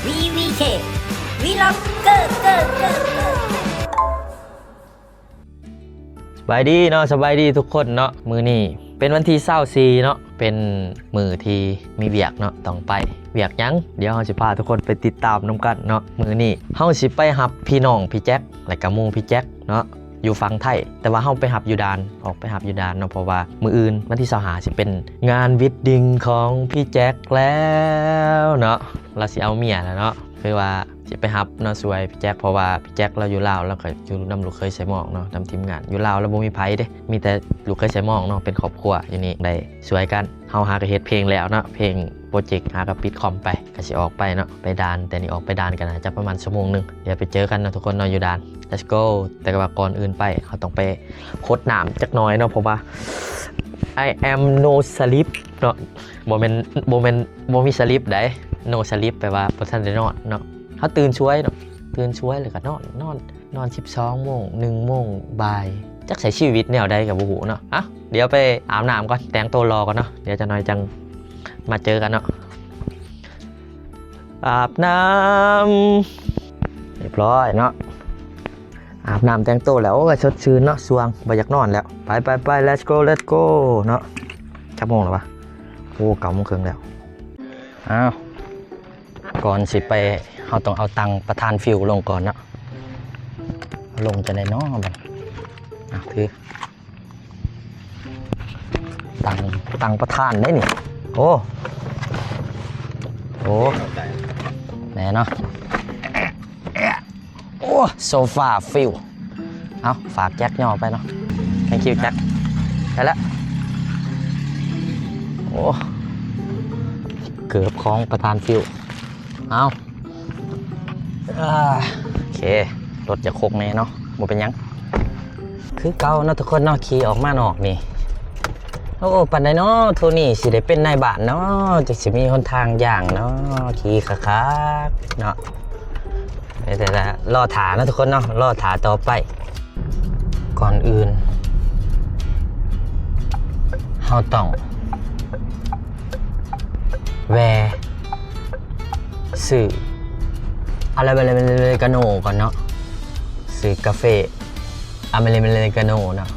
ວີວີເຄ ວີລັອກເກີ ເກີ ເກີ ເກີ. ສະບາຍດີເນາະ ສະບາຍດີທຸກຄົນເນາະ. ມື້ນີ້ເປັນວັນທີຊາວສີ່ເນາະ ເປັນມື້ທີ່ມີວຽກເນາະ ຕ້ອງໄປ. ວຽກຫຍັງ? ດຽວເຮົາຊິພາທຸກຄົນໄປຕິດຕາມນຳກັນເນາະ. ມື້ນີ້ເຮົາຊິໄປຮັບພີ່ນ້ອງພີ່ແຈັກ ແລະກະໝູ່ພີ່ແຈັກເນາະ ຢູ່ຝັ່ງໄທ, ແຕ່ວ່າເຮົາໄປຮັບຢູ່ດ່ານ ອອກໄປຮັບຢູ່ດ່ານເນາະ ເພາະວ່າມື້ອື່ນວັນທີຊາວຫ້າຊິເປັນງານເວດດິ້ງຂອງພີ່ແຈັກແລ້ວເນາະ. ລາວຊິເອົາເມຍແລ້ວເນາະ ຄືວ່າຊິໄປຮັບເນາະ ຊ່ວຍພີ່ແຈັກ ເພາະວ່າພີ່ແຈັກລາວຢູ່ລາວ ລາວກະຢູ່ນຳລູກເຂີຍໄຊມອງເນາະ ນຳທີມງານ. ຢູ່ລາວລາວບໍ່ມີໃຜເດ້ ມີແຕ່ລູກເຂີຍໄຊມອງເນາະ ເປັນຄອບຄົວຢູ່ນີ້ ໄດ້ຊ່ວຍກັນ. ເຮົາຫາກະເຮັດເພງແລ້ວເນາະ ເພງໂປຣເຈັກ ຫາກະປິດຄອມໄປ ກະຊິອອກໄປເນາະ ໄປດ່ານ. ແຕ່ນີ້ອອກໄປດ່ານກະໜ້າຈະປະມານຊົ່ວໂມງໜຶ່ງ ດຽວໄປເຈີກັນເນາະທຸກຄົນເນາະ ຢູ່ດ່ານ. Let's go. ແຕ່ວ່າກ່ອນອື່ນໄປ ເຮົາຕ້ອງໄປຫົດນ້ຳຈັກໜ່ອຍເນາະ ເພາະວ່າ I am no sleep ເນາະ ບໍ່ແມ່ນ ບໍ່ແມ່ນບໍ່ມີ sleep ໃດ໋ no sleep ແປວ່າບໍ່ທັນໄດ້ນອນເນາະ. ເຮົາຕື່ນສວຍເນາະ ຕື່ນສວຍແລ້ວກະນອນ ນອນ ນອນສິບສອງໂມງ ໜຶ່ງໂມງບ່າຍ ຈັກໃຊ້ຊີວິດແນວໃດກະບໍ່ຮູ້ເນາະ. ເອົ້າ ດຽວໄປອາບນ້ຳກ່ອນ ແຕ່ງໂຕຫຼໍ່ກ່ອນເນາະ ດຽວຈັກໜ່ອຍຈັ່ງມາເຈີກັນເນາະ. ອາບນ້ຳຮຽບຮ້ອຍເນາະ ອາບນ້ຳແຕ່ງໂຕແລ້ວ ໂອ້ຍ ສົດຊື່ນເນາະ ສ່ວງ ບໍ່ຢາກນອນແລ້ວ. ໄປ ໄປ ໄປ let's go let's go ເນາະ. ຈັກໂມງແລ້ວວະ? ໂອ້ ເກົ້າໂມງເຄິ່ງແລ້ວ. ອ້າວ ກ່ອນຊິໄປ ເຮົາຕ້ອງເອົາຕັ່ງປະທານຟິວລົງກ່ອນເນາະ. ລົງຈັ່ງໃດເນາະບັດ? ອ່ະ ຖື ຕັ່ງ ຕັ່ງປະທານໄດ໋ນີ້. ໂອ້ ໂອ້ ແນ່ເນາະ. ໂອ້ ໂຊຟາຟິວ. ເອົາ ຝາກແຈັກຍໍໄປເນາະ. Thank you ແຈັກ. ໄປລະ. ໂອ້ ເກີບຂອງປະທານຟິວ. ເອົາ ໂອເຄ ລົດຈະຄົກແນ່ເນາະ ບໍ່ເປັນຫຍັງ. ຄືເກົ່າເນາະທຸກຄົນເນາະ ຂີ່ອອກມານອກນີ້ ໂອ້ ປານໃດເນາະ ໂທນີ້ຊິໄດ້ເປັນນາຍບ້ານເນາະ ຈັກຊິມີຫົນທາງຍ່າງເນາະ ຂີ່ຄັກໆເນາະ. ແຕ່ລະລໍຖ້າເນາະທຸກຄົນເນາະ ລໍຖ້າຕໍ່ໄປ. ກ່ອນອື່ນເຮົາຕ້ອງແວ່ຊື້ອາເມລິກາໂນກ່ອນເນາະ ຊື້ກາເຟອາເມລິກາໂນເນາະ.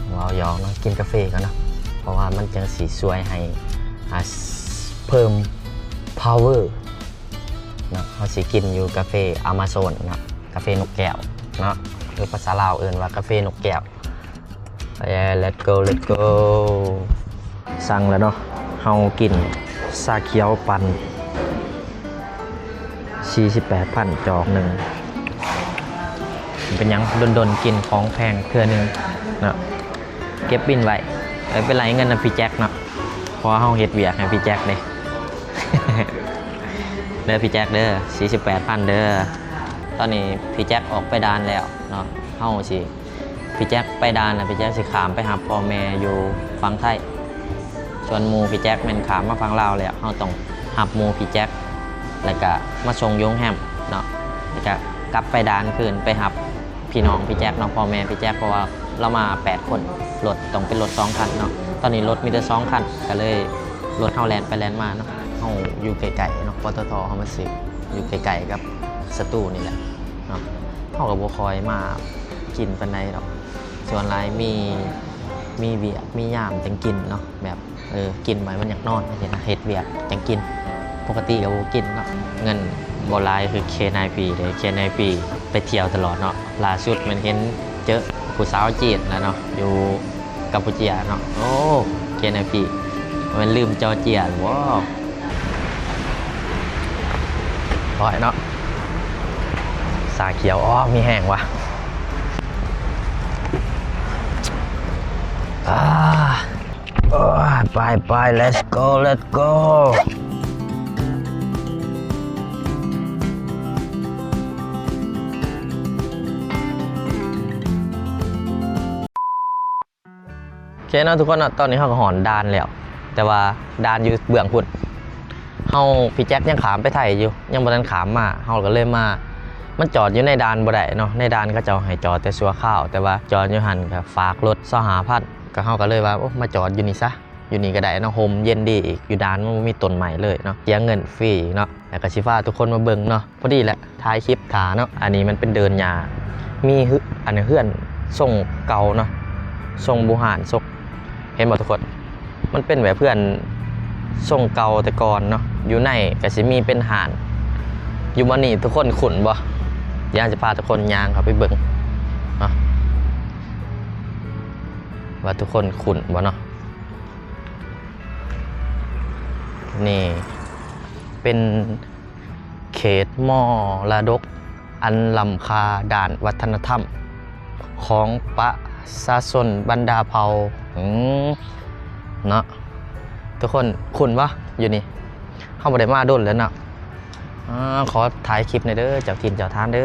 ເວົ້າຫຍອກເນາະ ກິນກາເຟກ່ອນເນາະ ເພາະວ່າມັນຈັ່ງຊິຊ່ວຍໃຫ້ ອາ ເພີ່ມພາວເວີເນາະ. ເຮົາຊິກິນຢູ່ກາເຟອາມາຊອນເນາະ ກາເຟນົກແກ້ວເນາະ ຫຼືພາສາລາວເອີ້ນວ່າກາເຟນົກແກ້ວ. ເອີ let's go let's go. ສັ່ງແລ້ວເນາະ ເຮົາກິນຊາຂຽວປັ່ນ ສີ່ສິບແປດພັນ ຈອກໜຶ່ງ. ເປັນຫຍັງ ດົນໆກິນຂອງແພງເທື່ອໜຶ່ງເນາະ ເກັບບິນໄວ້. ເອີ ໄປໄລ່ເງິນນຳພີ່ແຈັກເນາະ ເພາະວ່າເຮົາເຮັດວຽກໃຫ້ພີ່ແຈັກເດ້ ເດີພີ່ແຈັກເດີ ສີ່ສິບແປດພັນເດີ. ຕອນນີ້ພີ່ແຈັກອອກໄປດ່ານແລ້ວເນາະ ເຮົາຊິ ພີ່ແຈັກໄປດ່ານແລ້ວ ພີ່ແຈັກຊິຂ້າມໄປຮັບພໍ່ແມ່ຢູ່ຝັ່ງໄທ ສ່ວນໝູ່ພີ່ແຈັກແມ່ນຂ້າມມາຝັ່ງລາວແລ້ວ. ເຮົາຕ້ອງຮັບໝູ່ພີ່ແຈັກ ແລ້ວກະມາສົ່ງຢູ່ໂຮງແຮມເນາະ ແລ້ວກະກັບໄປດ່ານຄືນ ໄປຮັບພີ່ນ້ອງພີ່ແຈັກເນາະ ພໍ່ແມ່ພີ່ແຈັກ ເພາະວ່າລາວມາແປດຄົນ ລົດຕ້ອງເປັນລົດສອງຄັນເນາະ. ຕອນນີ້ລົດມີແຕ່ສອງຄັນ ກະເລີຍລົດເຮົາແລ່ນໄປແລ່ນມາເນາະ. ເຮົາຢູ່ໃກ້ໆເນາະ ປຕທ ເຮົາມາຊື້ຢູ່ໃກ້ໆກັບສະຕູນີ້ແຫຼະເນາະ. ເຮົາກະບໍ່ຄ່ອຍມາກິນປານໃດດອກ ສ່ວນຫຼາຍມີ ມີວຽກມີຍາມຈັ່ງກິນເນາະ ແບບ ເອີ ກິນໄວ້ມັນຢາກນອນຈັ່ງຊີ້ນະ ເຮັດວຽກຈັ່ງກິນ. ປົກກະຕິກະບໍ່ກິນເນາະ ເງິນບໍ່ຫຼາຍຄືເຄນາຍພີເດ້. ເຄນາຍພີໄປທ່ຽວຕະຫຼອດເນາະ ລ່າສຸດແມ່ນເຫັນເຈີຜູ້ສາວຈີນລະເນາະ ຢູ່ກຳປູເຈຍເນາະ. ໂອ້ ເຄນາຍພີ ແມ່ນລືມຈໍເຈຍລະບໍ? ຮ້ອຍເນາະ ຊາຂຽວ ອໍ ມີແຮງຫວາ. ອາ ໂອ້ຍ ໄປໆ let's go let's go. ໂອເຄເນາະທຸກຄົນເນາະ ຕອນນີ້ເຮົາກະຮອດດ່ານແລ້ວ ແຕ່ວ່າດ່ານຢູ່ເບື້ອງພຸ້ນ. ເຮົາ ພີ່ແຈັກຍັງຂ້າມໄປໄທຢູ່ ຍັງບໍ່ທັນຂ້າມມາ ເຮົາກະເລີຍມາ ມັນຈອດຢູ່ໃນດ່ານບໍ່ໄດ້ເນາະ ໃນດ່ານເຂົາເຈົ້າໃຫ້ຈອດແຕ່ຊົ່ວຄາວ ແຕ່ວ່າຈອດຢູ່ຫັ້ນກະຝາກລົດຊາວຫ້າພັນ ກະເຮົາກະເລີຍວ່າ ໂອ້ ມາຈອດຢູ່ນີ້ຊະ ຢູ່ນີ້ກໍໄດ້ເນາະ ຮົ່ມເຢັນດີອີກ. ຢູ່ດ່ານມັນບໍ່ມີຕົ້ນໄມ້ເລີຍເນາະ ເສຍເງິນຟຣີເນາະ. ແລ້ວກໍຊິພາທຸກຄົນມາເບິ່ງເນາະ ພໍດີແຫຼະ ຖ່າຍຄລິບຖ້າເນາະ. ອັນນີ້ມັນເປັນເດີ່ນຫຍ້າ ມີເຮືອນ ອັນເຮືອນຊົງເກົ່າເນາະ ຊົງບູຮານ ຊົງ ເຫັນບໍ່ທຸກຄົນ? ມັນເປັນແບບເຮືອນຊົງເກົ່າແຕ່ກ່ອນເນາະ. ຢູ່ໃນກໍຊິມີເປັນຮ້ານ. ຢູ່ບ່ອນນີ້ທຸກຄົນຄຸ້ນບໍ່? ດຽວຈະພາທຸກຄົນຍ່າງເຂົ້າໄປເບິ່ງເນາະ ວ່າທຸກຄົນຄຸ້ນບໍ່ເນາະ. ນີ້ເປັນເຂດມໍລະດົກອັນລ້ຳຄ່າດ້ານວັດທະນະທຳຂອງປະຊາຊົນບັນດາເຜົ່າ. ອືມ ເນາະ ທຸກຄົນຄຸ້ນບໍ່? ຢູ່ນີ້ ເຮົາບໍ່ໄດ້ມາດົນແລ້ວເນາະ. ອາ ຂໍຖ່າຍຄລິບແດ່ເດີ ເຈົ້າຖິ່ນເຈົ້າຖານເດີ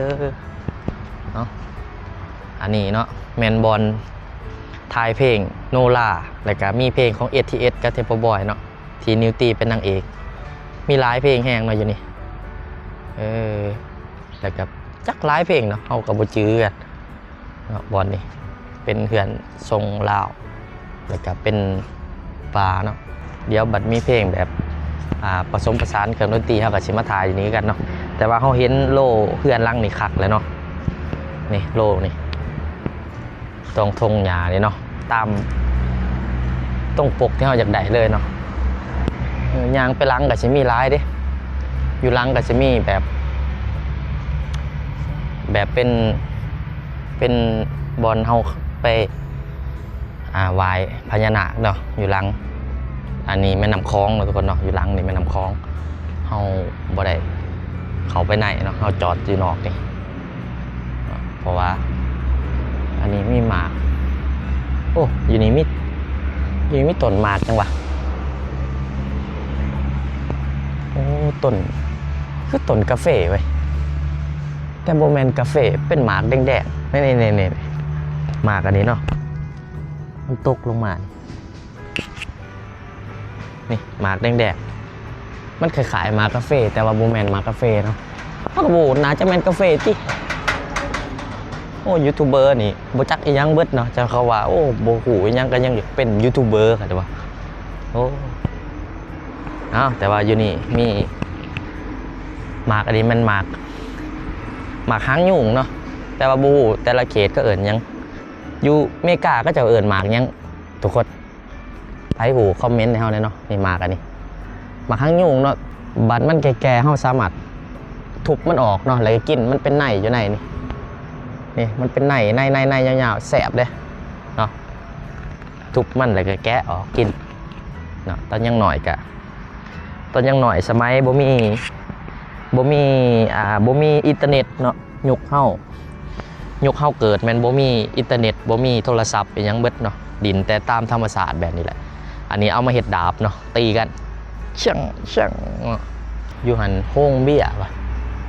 ເນາະ. ອັນນີ້ເນາະ ແມ່ນບ່ອນຖ່າຍເພງໂນລາ ແລ້ວກະມີເພງຂອງ ເອສ ທີ ເອສ ກັບ Tempo Boy ເນາະ ທີ່ນິວຕີເປັນນາງເອກ. ມີຫຼາຍເພງແຮງເນາະຢູ່ນີ້ ເອີ ແລ້ວກະຈັກຫຼາຍເພງເນາະ ເຮົາກໍບໍ່ຈື່ກັນເນາະ. ບ່ອນນີ້ເປັນເຮືອນຊົງລາວ ແລ້ວກະເປັນປ່າເນາະ. ດຽວບັດມີເພງແບບ ອາ ປະສົມປະສານເຄື່ອງດົນຕີ ເຮົາກໍຊິມາຖ່າຍຢູ່ນີ້ຄືກັນເນາະ. ແຕ່ວ່າເຮົາເຫັນໂລເຮືອນຫຼັງນີ້ຄັກແລ້ວເນາະ ນີ້ໂລນີ້ ຕອງທົ່ງຫຍ້ານີ້ເນາະ ຕາມຕົງປົກທີ່ເຮົາຢາກໄດ້ເລີຍເນາະ. ເອີ ຍ່າງໄປຫຼັງກໍຊິມີຫຼາຍເດ້ ຢູ່ຫຼັງກໍຊິມີແບບ ແບບເປັນ ເປັນບ່ອນເຮົາໄປ ອາ ໄຫວ້ພະຍານາກເນາະ ຢູ່ຫຼັງ. ອັນນີ້ແມ່ນ້ຳຂອງເນາະທຸກຄົນເນາະ ຢູ່ຫຼັງນີ້ແມ່ນ້ຳຂອງ. ເຮົາບໍ່ໄດ້ເຂົ້າໄປໃນເນາະ ເຮົາຈອດຢູ່ນອກນີ້ ເພາະວ່າອັນນີ້ມີໝາກ. ໂອ້ ຢູ່ນີ້ມີ ຢູ່ນີ້ມີຕົ້ນໝາກຫຍັງຫວາ? ໂອ້ ຕົ້ນ ຄືຕົ້ນກາເຟເວີ້ຍ ແຕ່ບໍ່ແມ່ນກາເຟ ເປັນໝາກແດງໆ ນີ້ໆໆ ໝາກອັນນີ້ເນາະ ມັນຕົກລົງມາ ນີ້ໝາກແດງໆ ມັນຄ້າຍໆໝາກກາເຟ ແຕ່ວ່າບໍ່ແມ່ນໝາກກາເຟເນາະ. ເຮົາກໍບໍ່ຮູ້ ໜ້າຈະແມ່ນກາເຟຕິ. ໂອ້ ຢູທູບເບີນີ້ບໍ່ຈັກອີ່ຫຍັງເບິດເນາະ ເຈົ້າເຂົາວ່າ ໂອ້ ບໍ່ຮູ້ອີ່ຫຍັງ ກໍຍັງຢາກເປັນຢູທູບເບີ ເຂົາຈະວ່າ. ໂອ້ ເອົ້າ ແຕ່ວ່າຢູ່ນີ້ມີໝາກ ອັນນີ້ແມ່ນໝາກ ໝາກຫາງຍຸງເນາະ ແຕ່ວ່າບໍ່ຮູ້ແຕ່ລະເຂດເຂົາເອີ້ນຫຍັງ. ຢູ່ເມກາເຂົາເຈົ້າເອີ້ນໝາກຫຍັງທຸກຄົນ? ໃຜຮູ້ຄອມເມັນໃຫ້ເຮົາແດ່ເນາະ. ນີ້ໝາກອັນນີ້ ໝາກຫາງຍຸງເນາະ ບັດມັນແກ່ໆ ເຮົາສາມາດທຸບມັນອອກເນາະ ແລ້ວກໍກິນ ມັນເປັນໃນຢູ່ໃນນີ້ ນີ້ມັນເປັນໃນ ໃນ ໃນ ໃນຍາວໆ ແຊບເດ້ເນາະ. ທຸບມັນແລ້ວກໍແກະອອກກິນເນາະ. ຕອນຍັງນ້ອຍກະ ຕອນຍັງນ້ອຍສະໄໝບໍ່ມີ ບໍ່ມີ ອ່າ ບໍ່ມີອິນເຕີເນັດເນາະ ຍຸກເຮົາ ຍຸກເຮົາເກີດແມ່ນບໍ່ມີອິນເຕີເນັດ ບໍ່ມີໂທລະສັບອີ່ຫຍັງເບິດເນາະ ດິນແຕ່ຕາມທຳມະຊາດແບບນີ້ແຫຼະ. ອັນນີ້ເອົາມາເຮັດດາບເນາະ ຕີກັນ ຊຶ້ງ ຊຶ້ງ ເນາະ. ຢູ່ຫັ້ນໂຮງເບຍວ່າ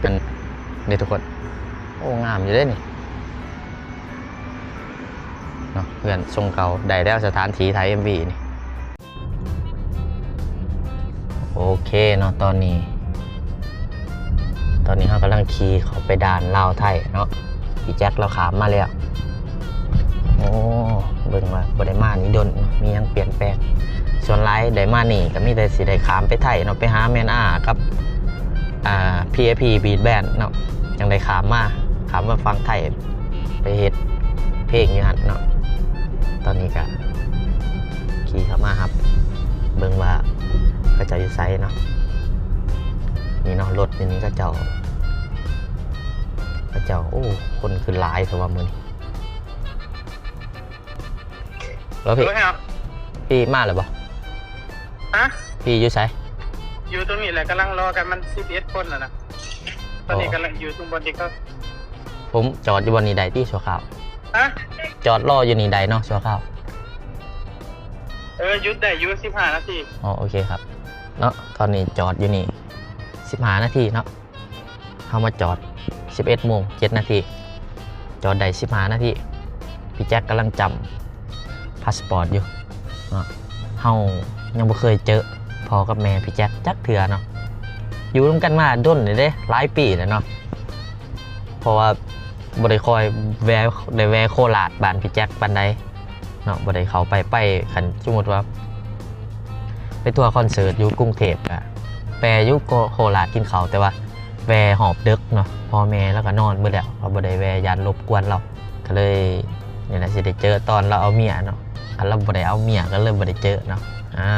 ອັນນີ້ທຸກຄົນ ໂອ້ ງາມຢູ່ເດ້ນີ້ເນາະ ເຮືອນຊົງເກົ່າ. ໄດ້ແລ້ວສະຖານທີ່ຖ່າຍເອັມວີນີ້. ໂອເຄເນາະ ຕອນນີ້ ຕອນນີ້ເຮົາກຳລັງຂີ່ເຂົ້າໄປດ່ານລາວໄທເນາະ ພີ່ແຈັກລາວຂ້າມມາແລ້ວ. ໂອ້ ເບິ່ງວ່າບໍ່ໄດ້ມານີ້ດົນເນາະ ມີຫຍັງປ່ຽນແປງ? ສ່ວນຫຼາຍໄດ້ມານີ້ກໍມີແຕ່ຊິໄດ້ຂ້າມໄປໄທເນາະ ໄປຫາແມ່ນອາກັບ ອ່າ ພີໄອພີບີດແບນເນາະ ຈັ່ງໄດ້ຂ້າມມາ ຂ້າມມາຝັ່ງໄທ ໄປເຮັດເພງຢູ່ຫັ້ນເນາະ. ຕອນນີ້ກະຂີ່ເຂົ້າມາຮັບ ເບິ່ງວ່າເຂົາເຈົ້າຢູ່ໃສເນາະ. ນີ້ເນາະ ລົດຢູ່ນີ້ເຂົາເຈົ້າ ເຂົາເຈົ້າ ໂອ້ ຄົນຄືຫຼາຍແທ້ວ່າມື້ນີ້. ແລ້ວພີ່ ໂດຍ ພີ່ມາແລ້ວບໍ່? ຮະ? ພີ່ຢູ່ໃສ? ຢູ່ຕົງນີ້ແຫຼະ ກຳລັງລໍກັນ ມັນສິບເອັດຄົນແລ້ວນະ. ຕອນນີ້ກຳລັງຢູ່ຕົງບ່ອນທີ່ເຂົາ ໂອ້ ຜົມຈອດຢູ່ບ່ອນນີ້ໄດ້ຕິຊົ່ວຄາວ? ຮະ? ຈອດລໍຢູ່ນີ້ໄດ້ເນາະຊົ່ວຄາວ? ເອີ ຢຸດໄດ້ຢູ່ສິບຫ້ານາທີ. ອໍ ໂອເຄຄັບ ເນາະ ຕອນນີ້ຈອດຢູ່ນີ້ສິບຫ້ານາທີເນາະ. ເຮົາມາຈອດສິບເອັດໂມງເຈັດນາທີ ຈອດໄດ້ສິບຫ້ານາທີ. ພີ່ແຈັກກຳລັງຈ້ຳພາສປອດຢູ່ເນາະ. ເຮົາຍັງບໍ່ເຄີຍເຈີພໍ່ກັບແມ່ພີ່ແຈັກຈັກເທື່ອເນາະ. ຢູ່ນຳກັນມາດົນແລ້ວເດ້ ຫຼາຍປີແລ້ວເນາະ ເພາະວ່າບໍ່ໄດ້ຄ່ອຍແວ່ ໄດ້ແວ່ໂຄລາດບ້ານພີ່ແຈັກປານໃດເນາະ ບໍ່ໄດ້ເຂົ້າໄປ. ໄປ ຄັນສົມມຸດວ່າ ໄປທົວຄອນເສີດຢູ່ກຸງເທບ ກະແປຢູ່ໂຄລາດກິນເຂົ້າ ແຕ່ວ່າແວ່ຮອບດຶກເນາະ ພໍ່ແມ່ລາວກະນອນເບິດແລ້ວ ເຮົາບໍ່ໄດ້ແວ່ ຢ້ານລົບກວນລາວ ກະເລີຍ ນີ້ແຫຼະ ຊິໄດ້ເຈີຕອນລາວເອົາເມຍເນາະ ຄັນລາວບໍ່ໄດ້ເອົາເມຍກະເລີຍບໍ່ໄດ້ເຈີເນາະ. ອ່າ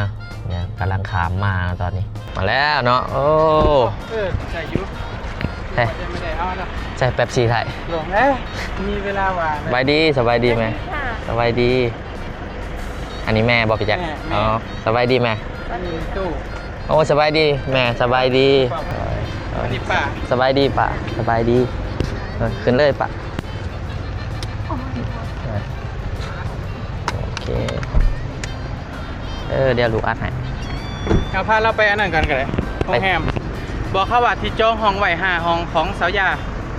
ກຳລັງຂ້າມມາເນາະຕອນນີ້ ມາແລ້ວເນາະ. ໂອ້ ເອີ ໃສ່ຢູ່ ໃສ່ ບໍ່ໄດ້ເອົາເນາະ ໃສ່ເປັບຊີໄທ ລົງເອີຍ ມີເວລາວ່າງ ສະບາຍດີ ສະບາຍດີແມ່ ສະບາຍດີ. ອັນນີ້ແມ່ບໍ່ ພີ່ແຈັກ? ແມ່ ອໍ ສະບາຍດີແມ່ ສະບາຍດີຕູ້ ໂອ້ ສະບາຍດີແມ່ ສະບາຍດີ ສະບາຍດີປ້າ ສະບາຍດີປ້າ ສະບາຍດີ ເອີ ຂຶ້ນເລີຍປ້າ ໂອເຄ ເອີ ດຽວລູກອັດໃຫ້ ເອົາ ພາລາວໄປອັນນັ້ນກັນກະໄດ້ ໂຮງແຮມ ບອກເຂົາວ່າທີ່ຈອງຫ້ອງໄວ້ຫ້າຫ້ອງຂອງສາວຢາ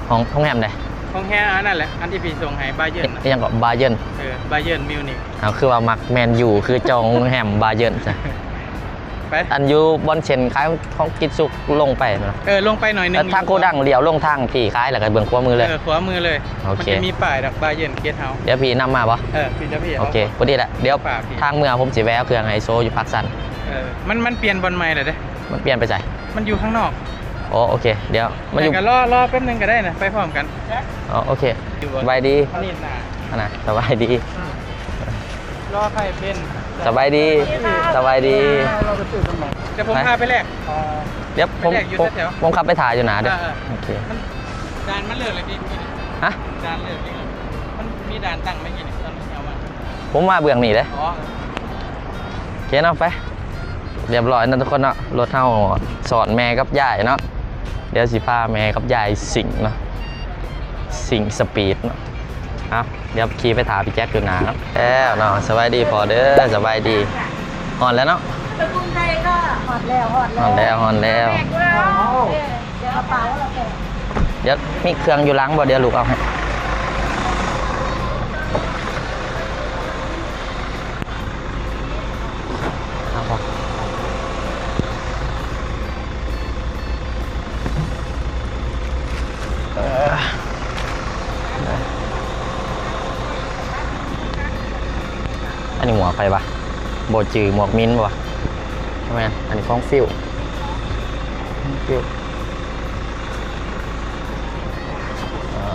ຫ້ອງ ໂຮງແຮມໃດ? ໂຮງແຮມອັນນັ້ນແຫຼະ ອັນທີ່ພີ່ສົ່ງໃຫ້ ບາເຢິນ ອີ່ຫຍັງເກາະ ບາເຢິນ ເອີ ບາເຢິນມິວນິກ ເອົາ ຄືວ່າມັກແມນຢູ ຄືຈອງໂຮງແຮມບາເຢິນຊະ ໄປ ອັນຢູ່ບ່ອນເສັ້ນຂາຍຂອງກິນສຸກລົງໄປແມ່ນບໍ່? ເອີ ລົງໄປໜ້ອຍໜຶ່ງ ເອີ ທາງໂກດັງ ລ້ຽວລົງທາງທີ່ຂາຍ ແລ້ວກະເບື້ອງຂວາມືເລີຍ ເອີ ຂວາມືເລີຍ ໂອເຄ ມັນຈະມີປ້າຍດອກ ບາເຢິນເກດເຮົາ ດຽວພີ່ນຳມາບໍ່? ເອີ ພີ່ຈະພີ່ ໂອເຄ ພໍດີແຫຼະ ດຽວທາງເມືອ ຜົມຊິແວ່ເອົາເຄື່ອງໃຫ້ໂຊຢູ່ປາກຊັນ ເອີ ມັນ ມັນປ່ຽນບ່ອນໃໝ່ແລ້ວເດ້ ມັນປ່ຽນໄປໃສ? ມັນຢູ່ຂ້າງນອກ ອໍ ໂອເຄ ດຽວມັນຢູ່ ກະລໍ ລໍແປັບໜຶ່ງກະໄດ້ນະ ໄປພ້ອມກັນ ອໍ ໂອເຄ ສະບາຍດີ ອັນນີ້ນະ ອັນນະ ສະບາຍດີ ອືມ ລໍໃຜເປັນ ສະບາຍດີ ສະບາຍດີ ດຽວຜົມພາໄປແລກ ດຽວຜົມ ຜົມຂັບໄປຖ້າຢູ່ໜ້າເດີ ເອີ ໂອເຄ ດ່ານມັນເລີກແລ້ວຕິ ຮະ ດ່ານເລີກຕິ ມັນມີດ່ານຕັ້ງໄວ້ກີ້ນີ້ ຕອນເຮົາມາ ຜົມມາເບື້ອງນີ້ເດ້ ອໍ ໂອເຄເນາະ ໄປ ຮຽບຮ້ອຍເນາະທຸກຄົນເນາະ ລົດເຮົາສອນແມ່ກັບຍາຍເນາະ ດຽວຊິພາແມ່ກັບຍາຍຊິງເນາະ ຊິງສະປີດເນາະ ເອົາ ດຽວຂີ່ໄປຖ້າພີ່ແຈັກຢູ່ໜ້າເນາະ ແລ້ວເນາະ ສະບາຍດີພໍ່ເດີ ສະບາຍດີ ຮອດແລ້ວເນາະ ໄປກຸງໄທກໍຮອດແລ້ວ ຮອດແລ້ວ ຮອດແລ້ວ ຮອດແລ້ວ ແບກແລ້ວ ເອີ ດຽວເອົາເປົາລະແບກ ດຽວມີເຄື່ອງຢູ່ຫຼັງບໍ່ ດຽວລູກເອົາໃຫ້ ເອົາບໍ່ ເອີ ອັນນີ້ໝວກໃຜວະ ບໍ່ຈື່ ໝວກມິນບໍ່ວະ ບໍ່ແມ່ນ ອັນນີ້ຂອງຟິວ ຟິວ ເອີ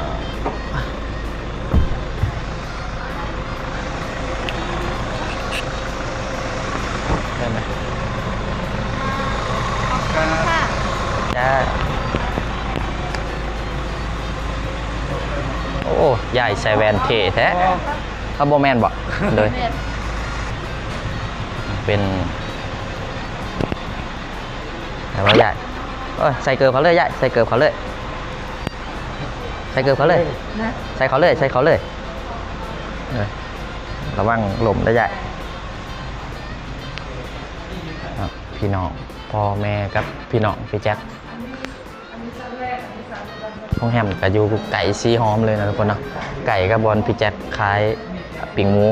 ໄດ້ໄໝ? ຂອບຄຸນຄ່ະ ຈ້າ ໂອ້ ຍາຍໃສ່ແວ່ນເທ່ແທ້ ເອົາ ບໍ່ແມ່ນບໍ່? ໂດຍ ແມ່ນ ເປັນ ແລ້ວວ່າຍາຍ ເອີ ໃສ່ເກີບເຂົາເລີຍຍາຍ ໃສ່ເກີບເຂົາເລີຍ ໃສ່ເກີບເຂົາເລີຍ ນະ ໃສ່ເຂົາເລີຍ ໃສ່ເຂົາເລີຍ ເອີ ລະວັງລົ້ມເດີຍາຍ ພີ່ນ້ອງ ພໍ່ແມ່ກັບພີ່ນ້ອງພີ່ແຈັກ ໂຮງແຮມກະຢູ່ໃກ້ສີຫອມເລີຍນະທຸກຄົນເນາະ ໃກ້ກັບບ່ອນພີ່ແຈັກຂາຍປີ້ງໝູ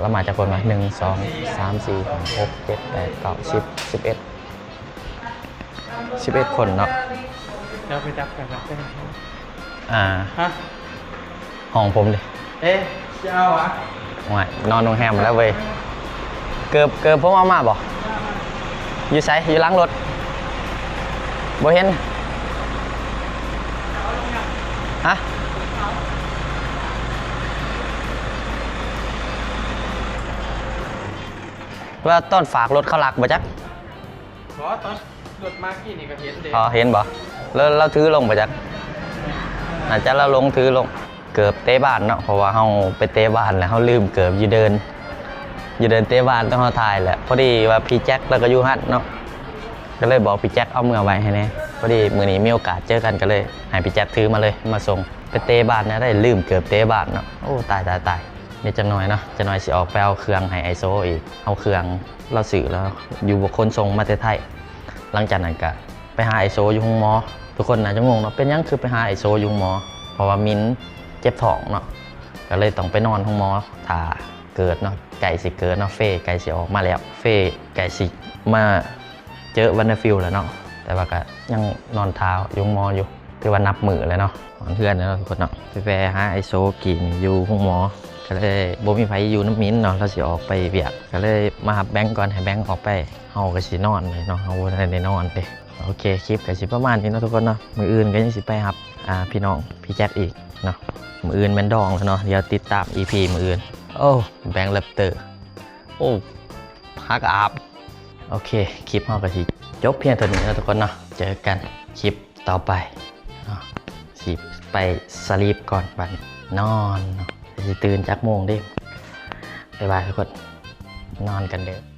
ລະມາຈັກຄົນວະ ໜຶ່ງ ສອງ ສາມ ສີ່ ຫ້າ ຫົກ ເຈັດ ແປດ ເກົ້າ ສິບ ສິບເອັດ ສິບເອັດຄົນເນາະ ເຈົ້າໄປຈັບກັນ ອ່າ ຮະ ຫ້ອງຜົມເດ ເອ ຊິເອົາຫວາ? ໂອ້ຍ ນອນໂຮງແຮມແລ້ວເວີຍ ເກີບ ເກີບຜົມເອົາມາບໍ່? ຢູ່ໃສ? ຢູ່ຫຼັງລົດ ບໍ່ເຫັນ ຮະ? ວ່າຕອນຝາກລົດເຂົາລັກບໍ່ຈັກ? ບໍ່ ຕອນລົດມາກີ້ນີ້ກະເຫັນເດ ອໍ ເຫັນບໍ່? ແລ້ວລາວຖືລົງບໍ່ຈັກ? ອາດຈະລາວລົງ ຖືລົງ ເກີບເຕະບານເນາະ ເພາະວ່າເຮົາໄປເຕະບານແລ້ວເຮົາລືມເກີບຢູ່ເດີ່ນ ຢູ່ເດີ່ນເຕະບານ ຕອນເຮົາຖ່າຍແຫຼະ ພໍດີວ່າພີ່ແຈັກລາວກະຢູ່ຫັ້ນເນາະ ກະເລີຍບອກພີ່ແຈັກເອົາເມືອໄວ້ໃຫ້ແດ່ ພໍດີມື້ນີ້ມີໂອກາດເຈີກັນ ກະເລີຍໃຫ້ພີ່ແຈັກຖືມາເລີຍ ມາສົ່ງ ໄປເຕະບານແນວໃດລືມເກີບເຕະບານເນາະ ໂອ້ ຕາຍ ຕາຍ ຕາຍ ດຽວຈັກໜ່ອຍເນາະ ຈັກໜ່ອຍຊິອອກໄປເອົາເຄື່ອງໃຫ້ອ້າຍໂຊອີກ ເອົາເຄື່ອງ ລາວຊື້ແລ້ວຢູ່ບົກຂົນສົ່ງມາແຕ່ໄທ ຫຼັງຈາກນັ້ນກະໄປຫາອ້າຍໂຊຢູ່ໂຮງໝໍ ທຸກຄົນໜ້າຈະງົງເນາະ ເປັນຫຍັງຄືໄປຫາອ້າຍໂຊຢູ່ໂຮງໝໍ ເພາະວ່າມິນເຈັບທ້ອງເນາະ ກະເລີຍຕ້ອງໄປນອນໂຮງໝໍຖ້າເກີດເນາະ ໃກ້ຊິເກີດເນາະ ເຟໃກ້ຊິອອກມາແລ້ວ ເຟໃກ້ຊິມາເຈີວັນເດີຟິວແລ້ວເນາະ ແຕ່ວ່າກະຍັງນອນຖ້າຢູ່ໂຮງໝໍຢູ່ ຖືວ່ານັບມື້ແລ້ວເນາະ ຮອດເຮືອນແລ້ວເນາະທຸກຄົນເນາະ ໄປແວ່ຫາອ້າຍໂຊກີ້ນີ້ຢູ່ໂຮງໝໍ ກໍເລີຍບໍ່ມີໃຜຢູ່ນຳມິນເນາະ ລາວຊິອອກໄປວຽກ ກໍເລີຍມາຮັບແບງກ່ອນ ໃຫ້ແບງອອກໄປ ເຮົາກໍຊິນອນເລີຍເນາະ ເຮົາບໍ່ທັນໄດ້ນອນເດ້. ໂອເຄ ຄລິບກໍຊິປະມານນີ້ເນາະທຸກຄົນເນາະ ມື້ອື່ນກໍຍັງຊິໄປຮັບ ອ່າ ພີ່ນ້ອງ ພີ່ແຈັກອີກເນາະ. ມື້ອື່ນແມ່ນດອງແລ້ວເນາະ ດຽວຕິດຕາມອີພີມື້ອື່ນ. ໂອ້ ແບງແຣັບເຕີ ໂອ້ ຮັກອາບ. ໂອເຄ ຄລິບເຮົາກໍຊິຈົບພຽງເທົ່ານີ້ເນາະທຸກຄົນເນາະ ເຈີກັນຄລິບຕໍ່ໄປເນາະ. ຊິໄປສະລີບກ່ອນ ບັດນີ້ນອນເນາະ ຊິຕື່ນຈັກໂມງເດ້. ບາຍບາຍທຸກຄົນ ນອນກັນເດີ້.